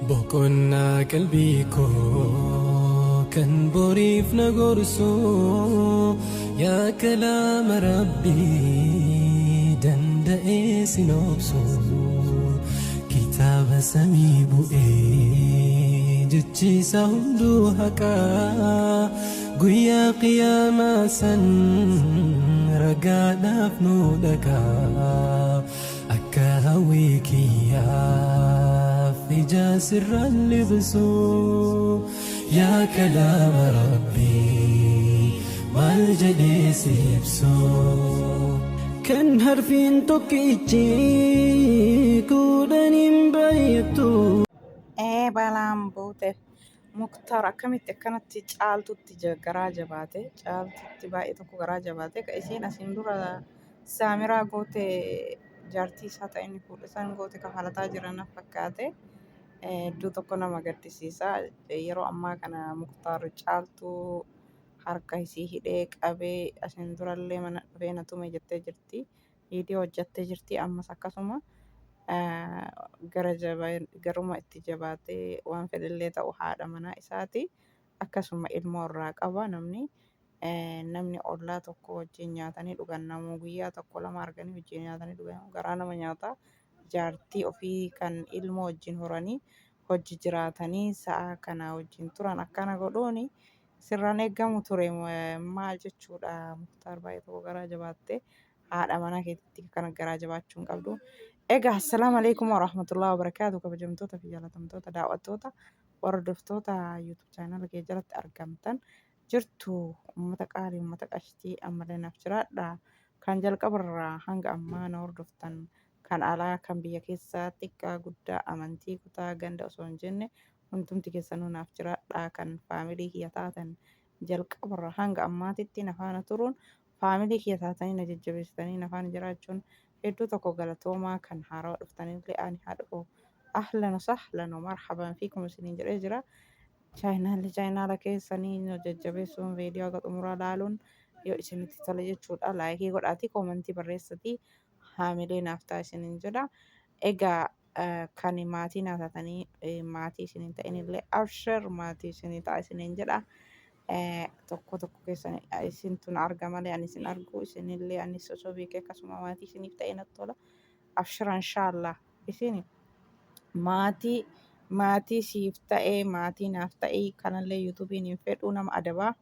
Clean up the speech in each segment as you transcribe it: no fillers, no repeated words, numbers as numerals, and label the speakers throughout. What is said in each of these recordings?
Speaker 1: Boqonnaa qalbii koo kan boriif na gorsu, yaa kalaama Rabbii danda'ee sin obsu, kitaaba samii bu'ee jechi isaa hunduu haqaa, guyyaa qiyaamaa san ragaadhaaf nu dhaqaa. Akka hawwii kiyyaaf ija sirraan libsu, yaa kalaama Rabbii maal jedhee si ibsu.
Speaker 2: Kan harfiin tokkichi kudhaniin baay'attu.
Speaker 3: Ee, balaan buute. Muktaar akkamitti akkanatti Caaltutti garaa jabaate? Caaltutti baay'ee tokko garaa jabaate. Ka isiin asiin dura Saamiraa goote, jaartii isaa ta'e inni fuudhe san goote kafalataa jira na fakkaate. Hedduu tokko nama gaddisiisa. Yeroo ammaa kana Muktaar Caaltuu harka isii hidhee qabee, asiin durallee mana dhufee na tume jettee jirti. Viidiyoo hojjattee jirti. Ammas akkasuma gara garuma itti jabaatee waan fedhellee ta'u haadha manaa isaati. Akkasuma ilmoo irraa qaba namni. Namni ollaa tokko wajjin nyaatanii dhugan, namuu guyyaa tokko lama arganii wajjin nyaatanii dhugan garaa nama nyaata. Jaartii ofii kan ilmoo wajjin horanii hojii jiraatanii sa'a kana wajjin turan akkana godhuuni sirraan eeggamu ture. Maal jechuudha, Muktaar, baay'ee tokko garaa jabaatte. Haadha manaa keetitti akkana garaa jabaachuu hin qabdu. Egaa, assalaamu alaikum warahmatullahi wabarakaatu, kabajamtoota fi jaalatamtoota daawwattoota, hordoftoota YouTube channel kee jalatti argamtan jirtu, ummata qaalii, ummata qashtii, ammallee naaf jiraadha. Kan jalqabarraa hanga ammaa na hordoftan, kan alaa, kan biyya keessaa, xiqqaa guddaa, amantii, kutaa, ganda osoo hin jenne hundumti keessanuu naaf jiraadha. Kan faamilii kiyya taatan, jalqabarraa hanga ammaatitti na faana turuun faamilii kiyya taatanii na jajjabeessitanii na faana jiraachuun hedduu tokko galatoomaa. Kan haarawaa dhuftanillee ani haa dhufu, ahlan wa sahlan wa marhaban fiikum isiniin jedhee jira. Chaayinaalli chaayinaala keessanii nu jajjabeessuun viidiyoo haga xumuraa laaluun, yoo isinitti tole jechuudha, laayikii godhaatii koomentii barreessatii haamilee naaf ta'a isiniin jedha. Egaa, kan maatii naa taatanii maatii isiniin ta'inillee abshir, maatii isinii ta'a isiniin jedha. Tokko tokko keessan isintu na arga malee ani isin argu, isinillee anis osoo beekee akkasuma maatii isiniif ta'e natti tola. Abshira, inshaallah isin maatii siif ta'e, maatii naaf ta'e. Kanallee yuutuubiin hin fedhu, nama adabaa.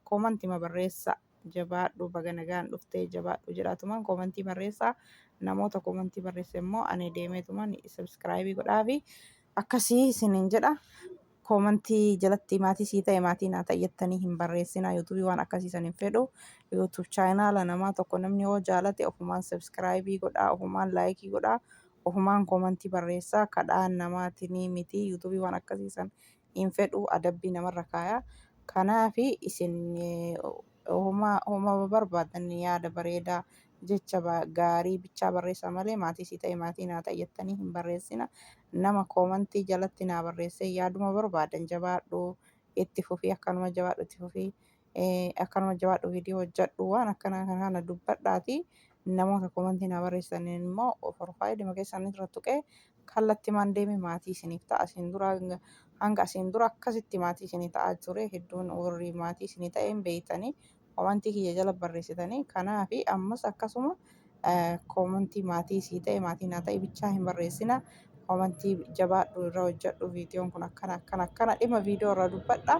Speaker 3: Koomantima barreessa, jabaadhu, baga nagaan dhuftee, jabaadhu jedhaatumaan koomantii barreessaa. Namoota koomantii barreesse immoo ani deemeetumaan subscribe godhaafi akkasii isiniin jedha. Koomantii jalatti maatii sii ta'e, maatii naa ta'e jettanii hin barreessinaa. Yuutuubii waan akkasii san hin fedhu. YouTube chaayinaala namaa tokko namni yoo jaalate ofumaan subscribe godhaa, ofumaan laayikii godhaa, ofumaan koomantii barreessaa. Kadhaan namaatinii miti. Yuutuubii waan akkasii san hin fedhu, adabbii namarra kaaya. Kanaafi isin homa homa barbaadan yaada bareedaa, jecha gaarii bichaa barreessaa malee maatii sii ta'e, maatii naa ta'e jettanii hin barreessina. Nama koomantii jalatti naa barreessee yaaduma barbaadan, jabaadhu, itti fufii, akkanuma jabaadhu, itti fufii, akkanuma jabaadhu, viidiyoo hojjedhu, waan akkana kana dubbadhaati. Namoota koomantii naa barreessan immoo profaayilima keessan irra tuqee kallattimaan deeme maatii isiniif ta'a. Asiin dura hanga asiin dura akkasitti maatii isinii ta'aa ture. Hedduun warri maatii isinii ta'e hin beektanii, koomantii kiyya jala barreessitanii. Kanaafi ammas akkasuma koomantii maatii sii ta'e, maatii naa ta'e bichaa hin barreessina. Koomantii jabaadhu, irra hojjedhu, viidiyoon kun akkana akkana akkana, dhimma viidiyoo irra dubbadha.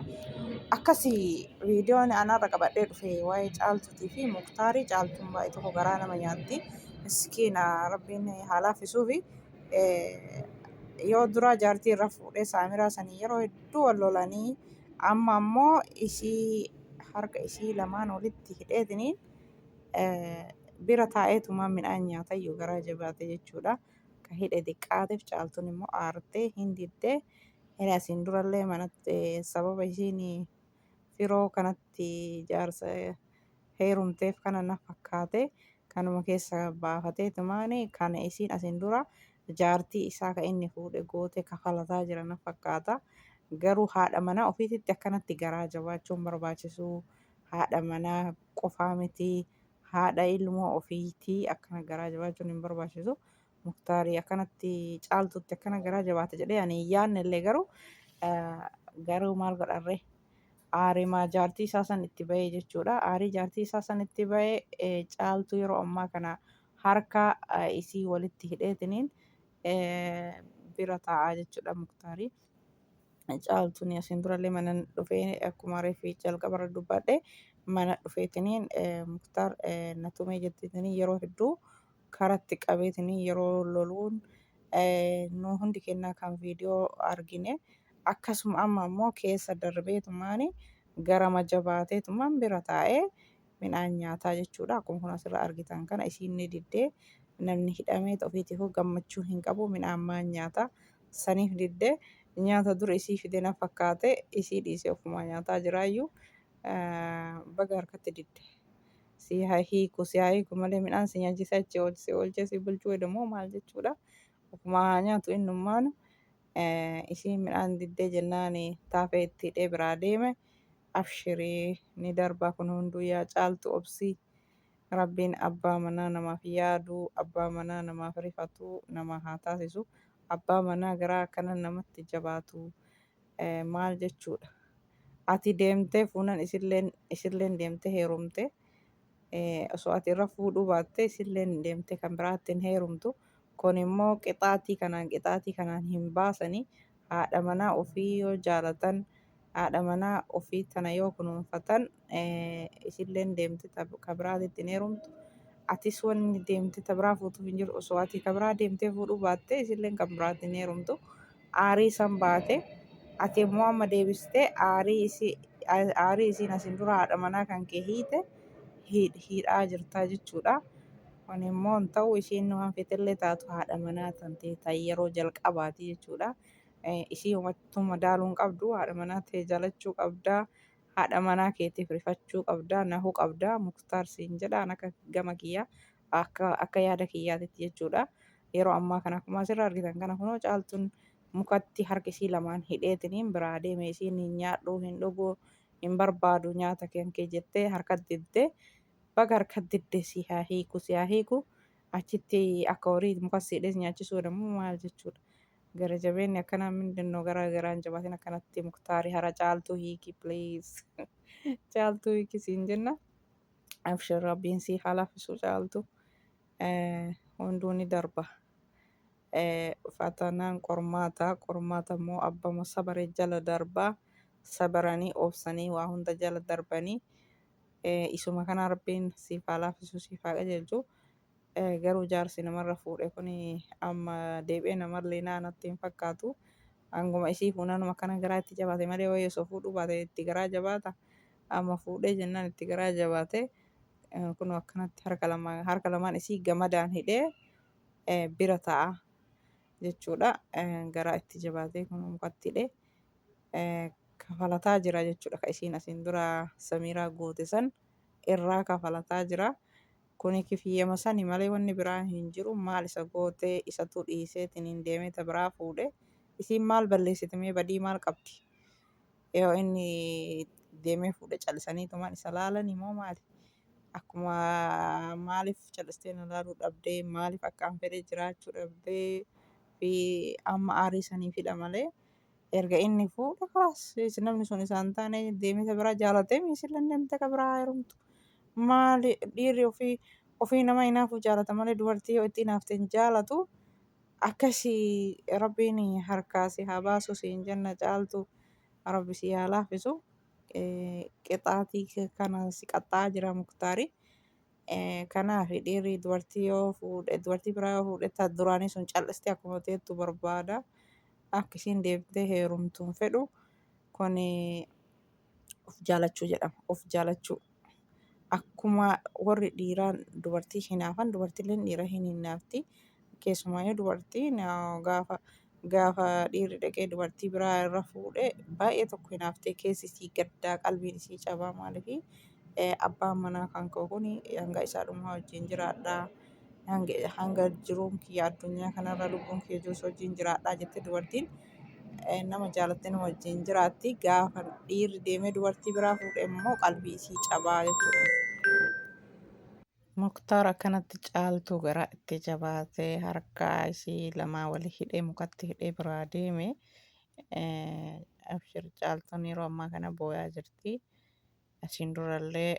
Speaker 3: Akkasii viidiyoon anarra qabadhee dhufe waa'ee Caaltuutii fi Muktaarii. Caaltuun baay'ee tokko garaa nama nyaatti. Miskiina, Rabbiin haa laaffisuufi. Yoo duraa jaartii irra fuudhee Saamiraa sanii yeroo hedduu wal lolanii, amma ammoo isii harka isii lamaan walitti hidheetiniin bira taa'eetumaan midhaan nyaatayyuu garaa jabaate jechuudha. Ka hidhe xiqqaateef Caaltuun immoo aartee hin diddee. Inni asiin durallee manatti sababa isiin firoo kanatti jaarsa heerumteef kana na fakkaate, kanuma keessa baafateetumaan kan isiin asiin dura jaartii isaa ka inni fuudhe goote kafalataa jira na fakkaata. Garuu haadha manaa ofiititti akkanatti garaa jabaachuun barbaachisu. Haadha manaa qofaa miti, haadha ilmoo ofiitii akkana garaa jabaachuun hin barbaachisu. Muktaarii akkanatti caaltutti akkana garaa jabaate jedhee ani hin yaadne illee garuu garuu maal godharree aarimaa jaartii isaa san itti bahee jechuudha. Aarii jaartii isaa san itti bahee caaltuu yeroo ammaa kana harka isii walitti hidheetiniin bira taa'aa jechuudha Muktaarii. Caaltuun asiin durallee mana dhufee akkuma reefi jalqabarra dubbadhe mana dhufeetiniin Muktaar na tumee jetteetiniin yeroo hedduu karatti qabeetiniin yeroo loluun nu hundi kennaa kan viidiyoo argine akkasuma amma ammoo keessa darbeetumaan garama jabaateetumaan bira taa'ee midhaan nyaataa jechuudha. Akkuma kun asirra argitan kana isiin ni diddee namni hidhamee ofiitiifuu gammachuu hin qabu midhaan maan nyaata saniif diddee nyaata dura isii fide na fakkaate isii dhiisee ofumaa nyaataa jiraayyuu baga harkatti didde. Si haa hiiku si haa hiiku malee midhaan si nyaachisee achi si oolchee si bulchuu hedamoo maal jechuudha. Ofumaa haa nyaatu innummaanu isiin midhaan diddee jennaan taafee itti hidhee biraa deeme. Abshirii ni darbaa kun hunduu yaa caaltu obsii. Rabbiin abbaa manaa namaaf yaadu, abbaa manaa namaaf rifatu nama haa taasisu. Abbaa manaa garaa akkana namatti jabaatu maal jechuudha. Ati deemtee fuunan isilleen isilleen deemtee heerumte. Osoo ati irra fuudhuu baatte isilleen deemtee kan biraatti hin heerumtu. Kun immoo qixaatii kanaan qixaatii kanaan hin baasani. Haadha manaa ofii yoo jaalatan haadha manaa ofii tana yoo kunuunfatan isilleen deemte ka biraatitti hin heerumtu. Atis wanni deemte ta biraa fuutuuf hin jiru. Osoo ati ka biraa deemtee fuudhuu baatte isilleen kan biraatti hin heerumtu. Aarii san baate ati immoo amma deebistee aarii isii aarii isiin asin dura haadha manaa kan kee hiite hiidhaa jirtaa jechuudha. Kun immoo hin ta'u isiin waan feetellee taatu haadha manaa tan ta'e tan yeroo jalqabaati jechuudha. Isii umattuu madaaluu hin qabdu haadha manaa ta'e jaalachuu qabdaa. Haadha manaa keetiif rifachuu qabdaa nahuu qabdaa Muktaar siin jedhaan akka gama kiyyaa akka akka yaada kiyyaatitti jechuudha. Yeroo ammaa kana akkuma asirra argitan kana kunoo caaltuun mukatti harki isii lamaan hidheetiniin biraa deeme isiin hin nyaadhu hin dhugu hin barbaadu nyaata kan kee jettee harkatti diddee baga harkatti didde si haa hiiku si haa hiiku achitti akka horii muka si hidhee si nyaachisuu immoo maal jechuudha. Gara jabeenni akkanaa mindinno gara garaan jabaatin akkanatti Muktaari hara caaltuu hiiki please. Caaltuu hiiki siin jenna. Abshir rabbiin sii haa laaffisu caaltu. Hunduu ni darba. Fatanaan qormaata qormaata immoo abbama sabare jala darba. Sabaranii obsanii waa hunda jala darbanii isuma kana rabbiin siif haa laaffisu siif haa qajeelchu. Garuu jaarsi namarra fuudhe kun amma deebi'ee namallee naa natti hin fakkaatu. Hanguma isii fuunanuma akkana garaa itti jabaate malee wayii osoo fuudhuu baate itti garaa jabaata. Amma fuudhee jennaan itti garaa jabaate kun akkanatti harka lamaan harka lamaan isii gamadaan hidhee bira taa'a jechuudha. Garaa itti jabaatee kun mukatti hidhee kafalataa jira jechuudha. Ka isiin asiin dura Samiiraa goote san irraa kafalataa jira. Kuni kifiyyama sani malee wanni biraa hin jiru. Maal isa goote isatu dhiiseetiin deemee ta biraa fuudhe. Isiin maal balleessite mee badii maal qabdi? Yoo inni deemee fuudhe callisaniitumaan isa laalani moo maali? Akkuma maaliif callistee na laaluu dhabdee maaliif akka an fedhe jiraachuu dhabdee fi amma aarii saniifidha malee erga inni fuudhe kalaas namni sun isaan taane deemee ta biraa jaalatee miisillee deemtee ka biraa heerumtu. Maali dhiirri ofii ofii nama hinaafuu jaalata malee dubartii yoo itti hinaafte hin jaalatu. Akkasii rabbiin harkaa si haa baasu siin jenna caaltu rabbi si haa laaffisu. Qixaatii kana si qaxxaa jira Muktaari. Kanaaf dhiirri dubartii yoo fuudhe dubartii biraa yoo fuudhe ta duraanii sun callistee akkuma teettu barbaada. Akka isiin deemtee heerumtu hin fedhu. Kun of jaalachuu jedhama. Of jaalachuu. Akkuma warri dhiiraa dubartii hinaafan dubartiilleen dhiira hin hinaafti. Keessumaayyuu dubartiin gaafa gaafa dhiirri dhaqee dubartii biraa irra fuudhe baay'ee tokko hinaaftee keessi isii gaddaa qalbiin isii cabaa maaliifi abbaan manaa kan koo kun hanga isaa dhumaa wajjin jiraadha. Hanga hanga jiruun kiyya addunyaa kanarra lubbuun kiyya jirus wajjin jiraadha jettee dubartiin nama jaalattee nama wajjin jiraatti. Gaafa dhiirri deemee dubartii biraa fuudhe immoo qalbii isii cabaa jechuudha. Muktaar akkanatti Caaltuu garaa itti jabaatee harka isii lamaa wali hidhee mukatti hidhee biraa deeme. Abshir Caaltuun yeroo ammaa kana booyaa jirti. Asiin durallee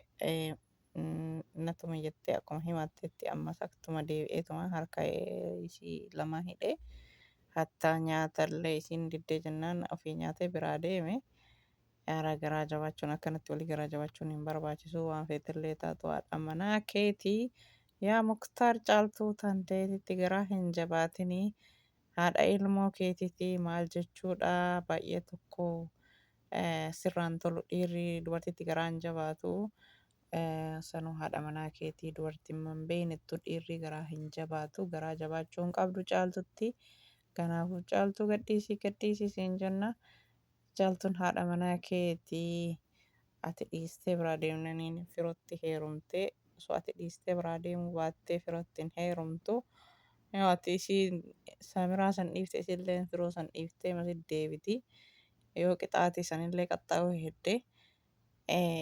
Speaker 3: natuma jettee akkuma himattetti ammas akkuma deebi'eetuma harka isii lamaa hidhee hattaa nyaatallee isiin diddee jennaan ofii nyaatee biraa deeme. Yaaraa garaa jabaachuun akkanatti walii garaa jabaachuun hin barbaachisu waan feetellee taatu haadha manaa keetii yaa muktaar caaltuu tanteetitti garaa hin jabaatinii haadha ilmoo keetitii maal jechuudha baay'ee tokko sirraan tolu dhiirri dubartitti garaa hin jabaatu sanuu haadha manaa keetii dubartiin man beeynettu dhiirri garaa hin jabaatu garaa jabaachuu hin qabdu caaltutti kanaafuu caaltuu gadhiisii gadhiisii siin jenna. Caaltuun haadha manaa keeti ati dhiistee biraa deemnaniin firotti heerumte osoo ati dhiistee biraa deemuu baattee firotti hin heerumtu yoo ati isii samiraa san dhiifte isilleen firoo san dhiiftee masi deebiti yoo qixaatii sanillee qaxxaa'uu hedde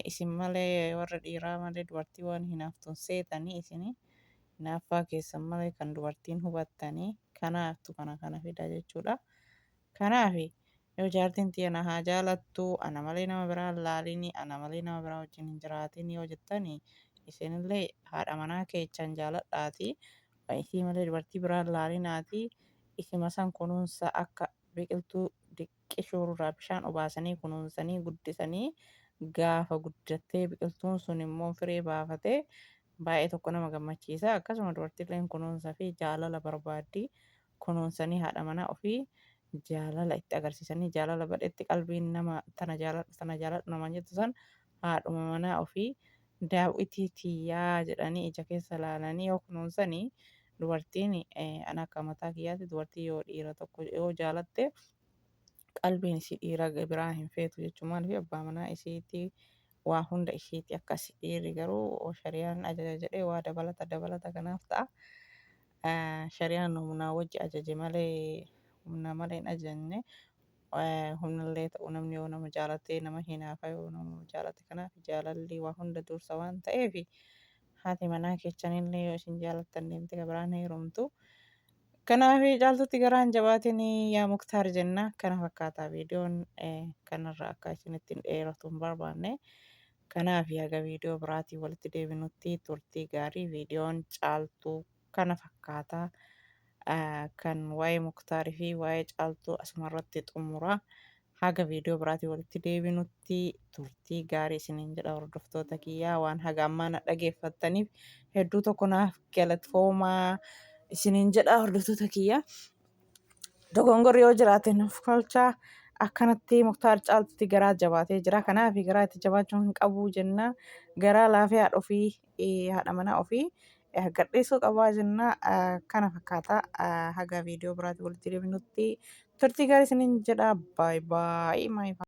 Speaker 3: isin malee warra dhiiraa malee dubartii waan hinaaftun seetanii isini hinaaffaa keessan malee kan dubartiin hubattanii kanaaftu kana kana fida jechuudha. Kanaafi yoo jaartiin tiyya na haa jaalattuu ana malee nama biraa hin laalini ana malee nama biraa wajjin hin jiraatini yoo jettani isinillee haadha manaa keechan jaaladhaatii isii malee dubartii biraa hin laalinaatii isima san kunuunsa akka biqiltuu diqqishuu irraa bishaan obaasanii kunuunsanii guddisanii gaafa guddattee biqiltuun sun immoo firee baafatee baay'ee tokko nama gammachiisa akkasuma dubartiilleen kunuunsa fi jaalala barbaaddi kunuunsanii haadha manaa ofii jaalala itti agarsiisanii jaalala badhetti qalbiin nama tana jaaladhu tana jaaladhu namaan jettu san haadhuma manaa ofii daaw'itii tiyyaa jedhanii ija keessa laalanii yoo kunuunsanii dubartiin ana akka mataa kiyyaatti dubartii yoo dhiira tokko yoo jaalatte qalbiin isii dhiira biraa hin feetu jechuun maaliif abbaa manaa isiitii waa hunda ishiiti akkasi dhiirri garuu shariyaan ajaja jedhee waa dabalata dabalata kanaaf ta'a. Shariyaan humnaa wajji ajaje malee humna malee hin ajajne. Humnallee ta'u namni yoo nama jaalate nama hinaafa yoo nama jaalate kanaaf jaalalli waa hunda dursa waan ta'eef haati manaa keechanillee yoo isin jaalattan deemte ka biraan heerumtu. Kanaaf caaltutti garaa hin jabaatin yaa Muktaar jenna. Kana fakkaata viidiyoon kanarra akka isinitti hin dheeratu hin barbaanne. Kanaaf haga viidiyoo biraatiin walitti deebinutti turtii gaarii viidiyoon caaltuu kana fakkaata. Kan waa'ee Muktaarii fi waa'ee caaltuu asumarratti xumura. Haga viidiyoo biraatiin walitti deebinutti turtii gaarii isiniin jedha hordoftoota kiyyaa waan haga ammaa na dhageeffattaniif hedduu tokko naaf galatoomaa isiniin jedha hordoftoota kiyyaa. Dogongorri yoo jiraate nuuf kolchaa akkanatti Muktaar caaltutti garaa jabaatee jira. Kanaaf garaa itti jabaachuu hin qabu jenna. Garaa laafee haadha ofii haadha manaa ofii gadhiisuu qabaa jenna. Kana fakkaata haga viidiyoo biraatti walitti deebinutti turtii gaarii isiniin jedha. Baay baay.